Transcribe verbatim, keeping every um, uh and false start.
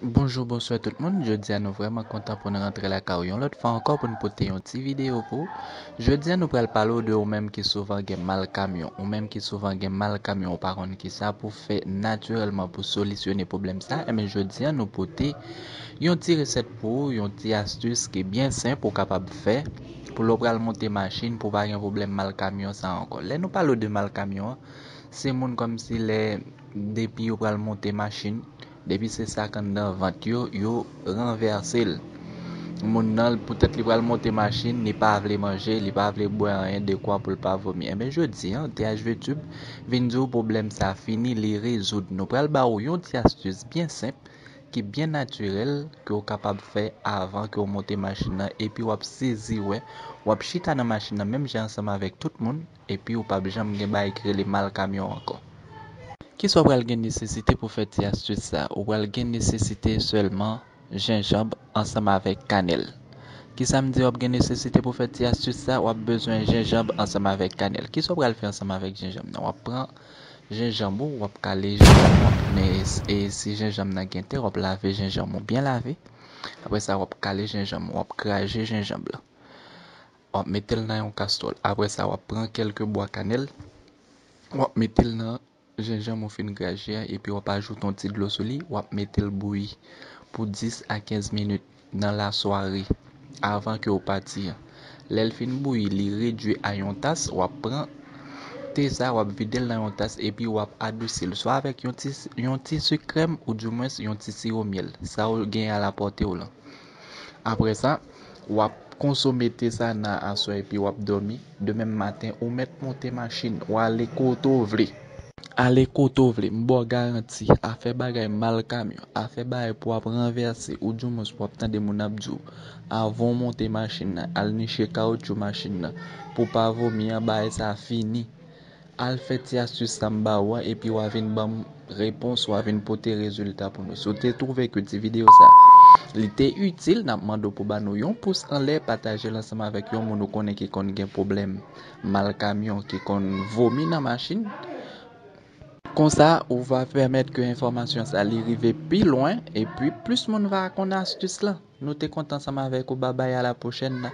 Bonjou, bonswa tout moun. Jodi a nou vrèman kontan pou n rantre lakay ou yon lòt fwa ankò pou n pote yon ti videyo pou ou. Jodi a nou pral pale w de ou menm ki souvan gen mal kamyon. Ou menm ki souvan gen mal kamyon, ou pa konn kisa pou fè natirèlman pou solisyone pwoblèm sa, enben jodi a nou pote yon ti resèt pou ou, yon ti astis ki byen senp ou kapab fè pou lè w pral monte machin pou w pa gen pwoblèm mal kamyon sa ankò. Lè nou pale w de mal kamyon an, se moun kòmsi lè depi yo pral monte machin, depi se sak anndan vant yo, yo ranvèse l. Moun nan, poutèt li pral monte machin, li pa vle manje, li pa vle bwè anyen dekwa pou l pa vomi. Enben, jodi a, T H V Tube vin di w pwoblèm sa fini, li rezoud. Nou pral ba ou yon ti astis byen senp, ki byen natirèl, ke w kapab fè avan ke w monte machin nan, epi w ap sezi wè, w ap chita nan machin nan menm jan ansanm avèk tout moun, epi ou p ap janm gen bagay ki rele mal kamyon ankò. Kisa w pral gen nesesite pou fè ti astis sa? Ou pral gen nesesite sèlman jenjanm ansanm avèk kanèl. Kisa m di w ap gen nesesite pou fè ti astis sa? W ap bezwen jenjanm ansanm avèk kanèl. Kisa w pral fè ansanm avèk jenjanm nan? W ap pran jenjanm ou, w ap kale jenjanm ou, men e, e si jenjanm nan gen tè, w ap lave jenjanm ou byen lave. Apre sa, w ap kale jenjanm ou, w ap kraze jenjanm lan. W ap mete l nan yon kastwòl. Apre sa, w ap pran kèlke bwa kanèl, w ap mete l nan jenjanm ou fin graje a, epi w ap ajoute yon ti dlo sou li, w ap mete l bouyi pou dis a kenz minit nan lasware, avan ke w pati an. Lè l fin bouyi, li redui a yon tas, w ap pran te sa, w ap vide l nan yon tas, epi w ap adousi l, swa avèk yon ti, yon ti sik krèm, oudimwens yon ti siwo myèl. Sa w gen a lapòte w lan. Apre sa, w ap konsome te sa nan aswè epi w ap dòmi. Demen maten, ou mèt monte machin, w ale kote w vle. Ale kote w vle, m ba w garanti, afè bagay mal kamyon, afè bagay pou w ap ranvèse, oudimwens pou w ap tande moun ap di w, avan w monte machin nan, al niche kawotchou machin nan, pou w pa vomi an, bagay sa fini. Al fè ti astis sa m ba ou a, epi w a vin ban m repons, w a vin pote rezilta pou nou. Si w te twouve ke ti videyo sa, li te itil, n ap mande w pou ba nou yon pous anlè, pataje l ansanm avèk yon moun ou konnen ki konn gen pwoblèm mal kamyon, ki konn vomi nan machin. Konsa, ou va pèmèt ke enfòmasyon sa li rive pi lwen, epi plis moun va konn astis lan. Nou te kontan ansanm avèk ou, babay, a la pwochèn.